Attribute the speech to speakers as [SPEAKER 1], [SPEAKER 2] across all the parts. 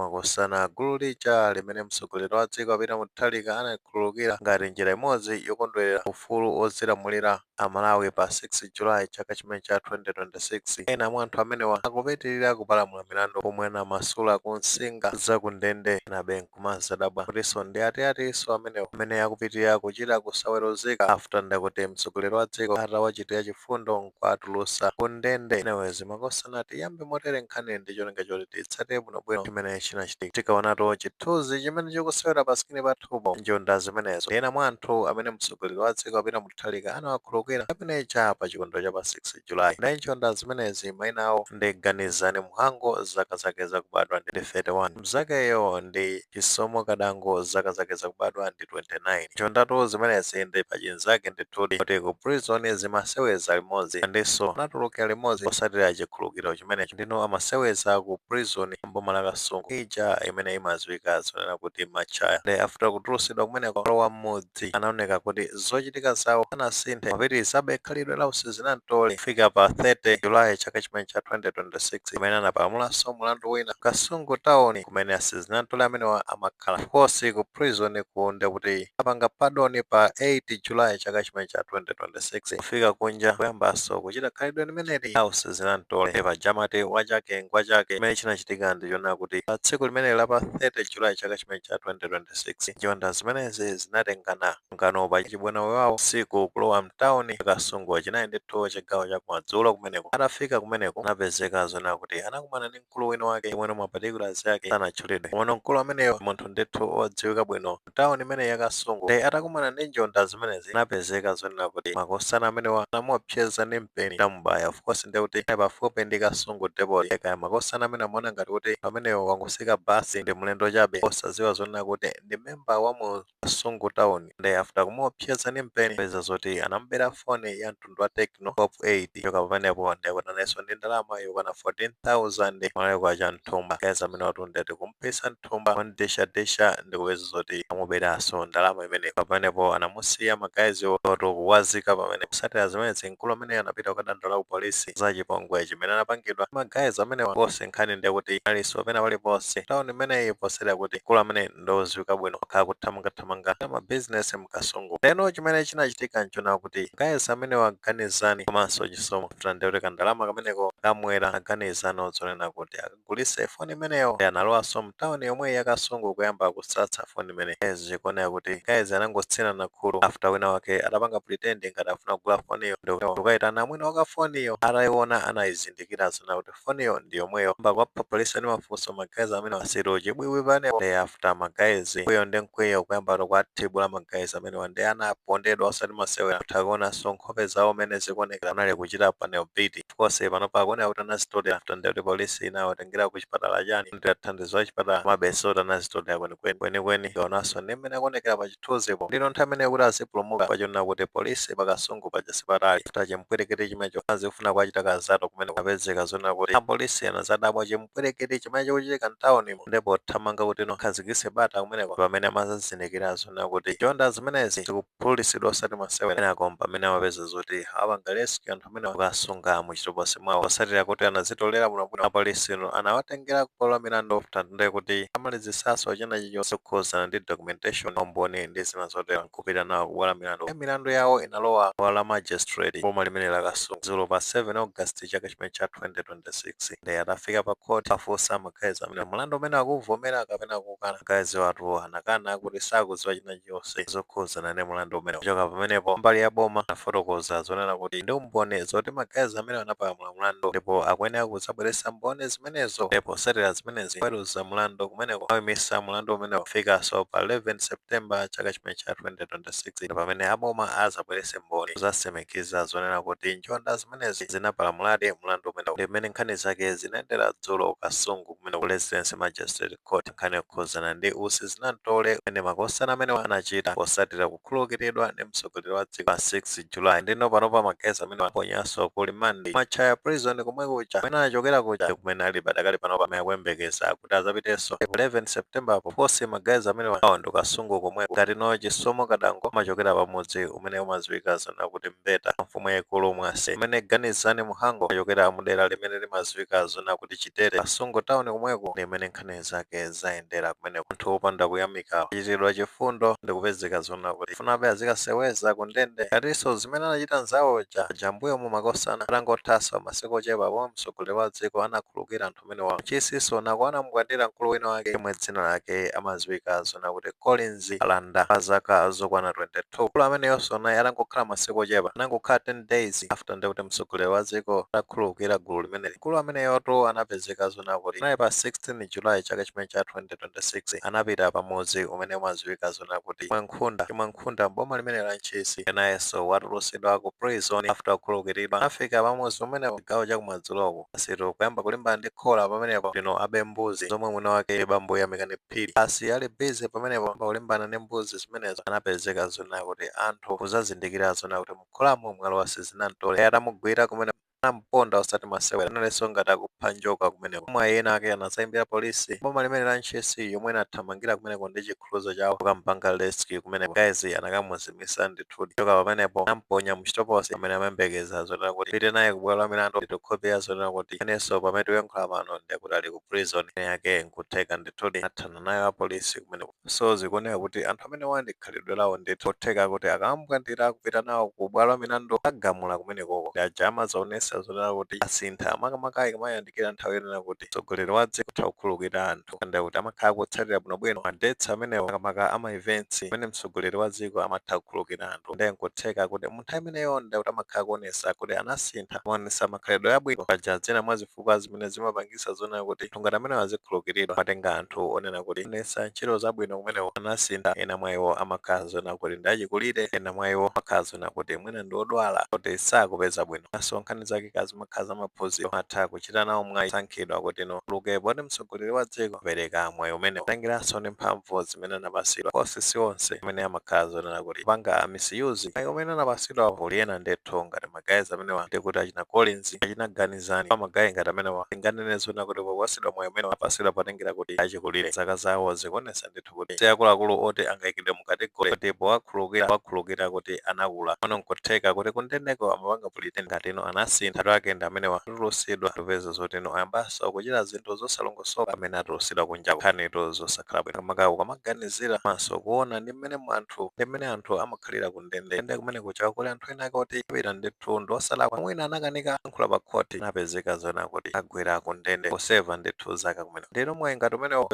[SPEAKER 1] Makosana, gulu lija limene mtsogoleri wa dziko Peter Mutharika anakhululukira ngati njira imodzi yokondwerera ufulu odzilamulira Amalawi pa 6 Julayi chaka chimene cha 2026, ena mwa anthu amenewa akupitirira kupalamula milandu pomwe anamasula ku nsinga za ku ndende. Nabe nkumazadabwa kutinso ndi atiatinso amenewa amene akupitirira kuchita kusaweruzika after ndakuti mtsogoleri wa dziko atawachitira chifundo nkuwatulutsa ku ndende. Anyways, makosana, tiyambe motere nkhani ndi cholinga choti titsate bwinobwino chimene chinachitika. Tikaonato chithunzi chimene chikusewera pa screen pathupo, njonda zimenezo, ena mwa anthu amene mtsogoleri wa dziko Peter Mutharika anawakhululukira amenecha pa chikondwerero cha pa 6 Julayi. Ndi njonda zimenezi, mayina awo ndi Ganizani Mhango, zaka zake zakubadwa ndi 31, mzakeyo ndi Chisomo Kadango, zaka zake zakubadwa ndi 29. Njondatu zimenezi ndi pachinzake ndithudi, kuti ku prison zimaseweza limodzi, andinso anatulukira limodzi posatira chikhululukiro chimenecho. Ndino amaseweza ku prison mboma la Kasungu ija imene imadziwika zonena kuti Machaya. Ndi after kutulusidwa kumeneko, alowa mmudzi, anaoneka kuti zochitika zawo anasinthe, mapitirizabe khalidwe la usizinamtole kufika pa 30 Julayi chaka chimene cha 2026, kumene anapalamulanso mulandu wina Kasungu town kumene asizinamtole amenewa amakhala. Of course, ku prison ku ndekuti apanga pardon pa 8 Julayi chaka chimene cha 2026, kufika kunja kuyambanso kuchita khalidwe limeneli la usizinamtole. Pajamati wachake ngwachake. Chimene chinachitika ndi chonena kuti pa tsiku limene la pa 30 Julayi chaka chimene cha 2026, njonda zimenezi zinatengana ngano pa chibwana wawo siku kulowa mtawuni Kasungu, chinayi ndithu chigawo chakumadzulo kumeneko. Atafika kumeneko, anapezeka zonena kuti anakumana ndi mkulu wina wake imwene mwa particulars yake sanatchulidwe. Komano mkulu ameneyo munthu ndithu odziwika bwino mtawuni imene ya Kasungu. Ndi atakumana ndi njonda zimenezi, anapezeka zonena kuti makosana amenewa anamuopseza ndi mpeni, namubaya. Of course, ndi kuti pafupi ndi Kasungu depot. Kaya makosana amene amaona ngati kuti pameneyo wangosika basi, ndi mlendo chabe, osadziwa zonena kuti ndi member wa mu Kasungu town. Ndi after kumuopseza ndi mpeni, peza zoti anamubera foni ya mtundu wa Tecno Pop 8. Choka pamenepo, ndikutanenso ndi ndalama yokwana 14,000 Malawi kwacha mthumba. Guys amene watundete kumpesa mthumba ondeshadesha, ndikupeza zoti amuberanso ndalama imene. Pamenepo anamusiya ma guys oto kuwazika pamene. Kusatira zimenezi, mkulu amene anapita kukadandaula ku polisi za chipongwe chimene anapangidwa ma guys amenewa. Konse nkhani ndikuti alinso pena paliponse town imeneyi, posera kuti mkulu amene ndoziwika bwino, kukhala kuthamangathamanga mabizinesi mKasungu. Leno chimene chinachitika nchona kuti guys amene aganizani komanso Chisomo, ndikuti ndalama kameneko kamwera, aganizano zonena kuti akagulise foni imeneyo. Analowanso mtawuni yomwe ya Kasungu kuyamba kusatsa foni imene. Guys, zikuoneka kuti guys anangotsinana khulu after wina wake atapanga pretend ngati afuna kugula foniyo, ndikukayitana mwina waka foniyo. Atayiona, anayizindikira zona kuti foniyo ndi yomweyo. Mba kwapha polisi ndi mafunso ma guys amene asiru chibwiwi panepo. Ndi after ma guys mkwiyo ndi mkwiyo kuyamba kuathibula ma guys amenewa, ndi anapondedwa osati masewera. Kutha kuonanso nkhope zawo mene zikuonekera, anali kuchita panel beat. Of course, pano pakuoneka kuti anazitolera after ndikuti polisi inawatengera ku chipatala chani ndi thandizo la chipatala, mabeso kuti anazitolera kwenikweni kwenikweni. Ionanso ndi mmene akuonekera pa chithunzipo. Ndino nthawi imene kuti azipulumuka, pachonena kuti polisi paKasungu paja sipatali. After chimpwerekete chimenecho, azifuna kuachita kazato kumene, apezeka zonena kuti apolisi anazadabwa chimpwerekete chimene chikuchitika mtawunimo, ndipo thamanga kuti no khazikitse bata kumeneko, pamene amazazindikira zonena kuti njonda zimenezi zikuphulisidwa osati masewera. Kenako pamene amapeza zoti apanga rescue anthu amene kukasunga muchitokosi mwawo, osatira kuti anazitolera bwinobwino, apolisi anawatengera kubwalo la milandu, ndiye kuti amalizisaso china chilichonse kukhuzana ndi documentation, umboni ndi zina zotero, kupita nawo kubwalo la milandu. Milandu yawo inalowa bwalo la magistrate boma limene la Kasungu dzulo pa 7 August chaka chimene cha 2026. Ndi atafika pa court, afunsa ma guys amene mulandu umene akuvomera kapena kukana. Guys watu anakana kuti sakudziwa china chilichonse zokhuzana ndi mulandu umene. Kuchoka pamenepo, mbali ya boma anafotokoza zonena kuti ndi umboni zoti ma guys amene anapalamula mulandu, ndipo akuyenera kudzabweretsa mboni zimenezo. Ndipo posatira zimenezi, kuweruza mulandu kumeneko awimisa mulandu umene kufikanso pa 11 September chaka chimene cha 2026, pamene aboma azabweretse mboni zasimikiza zonena kuti njonda zimenezi zinapalamuladi mulandu umene. Ndi mmene nkhani zake zinayendera dzulo Kasungu kumene ku Residence Magistrate Court, nkhani yokhuzana ndi usi zinamtole kumene makosana amene anachita posatira kukhululukiridwa ndi mtsogoleri wa dziko pa 6 July. Ndino panopa ma guys amene aponyanso ku remand Machaya prison komwe kuja kumene anachokera kuja, kumene ali padakali panopa, akuyembekeza kuti azapitenso 11 September apo. Force ma guys amene awo ndi Kasungu komweko. Ngati no Chisomo Kadango amachokera pamudzi umene umadziwika zona kuti Mbeta, mfumu yaikulu Mwase, umene Ganizani Muhango amachokera mudera limene limadziwika zona kuti Chitere, Kasungu town komweko. Ndi Mmene nkhani zake zayendera kumene, anthu opanda kuyamika kuchitidwa chifundo ndikupezeka zona kuti funabe azikaseweza kundende, katinso zimene anachita nzawoja jambuyo mu makosana atangothaso masiku ochepa pomwe mtsogoleri wa dziko anakhululukira anthu amenewa. Chisiso nako anamukatira mkulu wina wake yemwe dzina lake amadziwika zona kuti Collins Alanda, pa zaka zokwana 22. Mkulu ameneyonso naye atangokhala masiku ochepa, anangokhala 10 days after ndikuti mtsogoleri wa dziko atakhululukira gulu limeneli. Mkulu ameneyoto anapezeka zona kuti naye pa 16 July chaka chimene cha 2026 anapita pamudzi umene umadziwika zona kuti Mwankhunda, Mwankhunda, boma limene la Ntchisi. Nayenso watulutsidwa ku prison after kukhululukiridwa. Anafika pamudzi umene chigawo chakumadzuloko asitu kuyamba kulimbana ndi khola pamenepo lino abe mbuzi zomwe mwini wake bambo Yamikani Phiri asi ali busy pamenepo kulimbana ndi mbuzi zimenezo. Anapezeka zona kuti anthu kuzazindikira zona kuti mkholamo mwalowa sizinamtole. Atamugwira kumene, anamponda osati masewera, analenso ngati akupha njoka kumeneko. Mwa ena ake anazayimbira polisi boma limene la Ntchisi, yomwe inathamangira kumeneko ndi chikhuluzo chawo kukampanga rescue kumeneko. Guys, anakamuzimisa ndithu choka pamenepo, anamponya muchitoposi amene amayembekeza zonena kuti pite naye kubwalo la milandu. Ndikukhulupirira zonena kuti amenenso pamene tikuyankhula pano ndikuti ali ku prison yake. Nkutheka ndithudi athana nayo apolisi kumeneko. So zikuoneka kuti anthu amene wandi khalidwe lawo ndithu kutheka kuti akambwandira kupita nawo ku bwalo la milandu, agamula kumenekoko. Ndi aja amazaonesa zonena kuti asintha, makamaka ikamayandikira nthawi yonena kuti mtsogoleri wa dziko kutha kukhululukira anthu, ndi kuti amakhala kutsatira bwinobwino ma dates amenewo, makamaka ama events amene mtsogoleri wa dziko amatha kukhululukira anthu. Ndiye nkutheka kuti mu nthawi imeneyo ndi kuti amakhala kuonesa kuti anasintha, amaonesa makhalidwe abwino. Paja zina mwa zifukwa zimene zimapangisa zonena kuti anthu ngati amene azikhululukiridwa, matenga anthu onena kuti onesa ntchito zabwino kumeneko, anasintha. Ena mwa iwo amakhala zona kuti ndi achikulire, ena mwa iwo amakhala zona kuti mwina ndi odwala kuti sakupeza bwino. Aso nkhani zake kazimakhala zamaphunziro, atha kuchita nawo mwayi sankhidwa kuti no luke poti mtsogoleri wa dziko apereka mwayi umene kutengeranso ndi mphamvu zimene anapasidwa. Kosi si onse amene amakhala zonena kuti kupanga misuse mwayi umene anapasidwa. Kuli ena ndithu ngati ma guys amenewa, ndikuti achina Collins, achina Ganizani, ma guy ngati amenewa, tinganene zona kuti popasidwa mwayi umene apasidwa potengera kuti achikulire, zaka zawo zikuonesa ndithu kuti si akuluakulu oti angayikidwe mu category kuti powakhululukira wakhululukira kuti anakula. Pano nkutheka kuti kundendeko amapanga pretend ngati ino anasintha. Atu ake ndi amenewa atulusidwa, tupeza zoti ino ayambanso kuchita zinthu zosalongosoka amene atulusidwa kunja. Nkhanitu zosakhala bwino, makamaka ukamaganizira maso kuona ndi mmene anthu ndi mmene anthu amakhalira kundende. Ndende kumene kucha kuli anthu ena ake oti apita ndithu ndi osalakwa, mwina anakanika kuyankhula pa khoti, anapezeka zona kuti agwera kundende kuseva ndithu zaka kumene. Ndino mwayi ngati umenewo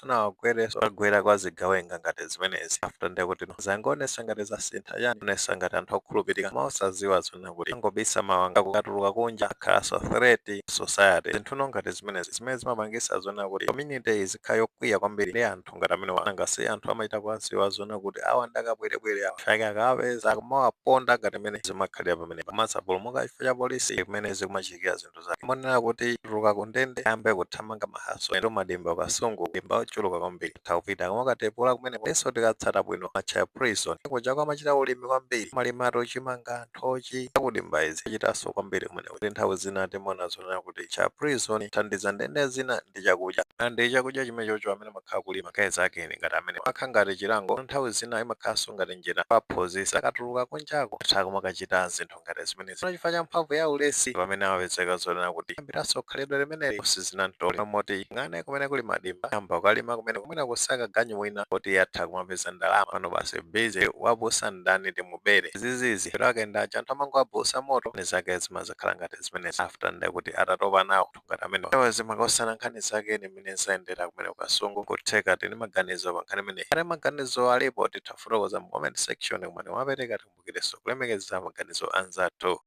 [SPEAKER 1] sunawagwereso, agwera kwa zigawenga ngati zimenezi after ndekuti zangonesa ngati zasintha chani, onesa ngati anthu okhulupirika, koma osaziwa zona kuti angobisa mawanga, kukatuluka kunja akhalanso threat society. Zinthuno ngati zimenezi zimene zimapangisa zona kuti community izikhala yokwiya kwambiri ndi anthu ngati amenewa. Nanga si anthu amachita kuwaziwa zona kuti awa ndakabwerebwere awa, chake akawapeza kumawaponda ngati mene zimakhalira pamene kumazapulumuka chifukwa cha polisi, kumene zikumachitikira zinthu zake monena kuti tuluka kundende ayambe kuthamanga mahaso ero madimba kasungu dimba ochuluka kwambiri thakupita kamakatepula kumene. Inso tikatsata bwino Machala Prison kuja kwamachita ulimi kwambiri, malimatu chimanga, nthochi akudimba izi achitanso kwambiri kumene. Kuti nthawi zina timaona zonena kuti cha prison thandiza ndende zina ndi chakudya, ndi chakudya chimene chocho amene amakhala kulima guys ake ngati amene amakhala ngati chilango, nthawi zina imakhalanso ngati njira paphunzitsa, akatuluka kunjako atha kumakachita zinthu ngati zimenezi chifukwa cha mphamvu ya ulesi, pamene amapezeka zonena kuti ambiranso khalidwe limeneli sizinamtole moti ng'ane kumene kuli madimba amba kukalima kumene, kumene kusaka ganyu mwina kuti atha kumapeza ndalama. Pano basi busy wabusa ndani timubere zizizi pero akenda aja anthu amango abusa moto ni zake zimazakhala ngati zimenezi after ndekuti atatopa nawo ngati amene zimakosana. Nkhani zake ni mmene zayendera kumene kukasungu. Kutheka tini maganizo pa nkhani imeneyi, ane maganizo alipo, titha kufotokoza mu comment section kumene mwapereka. Tikumbukirenso kulemekeza maganizo anzathu.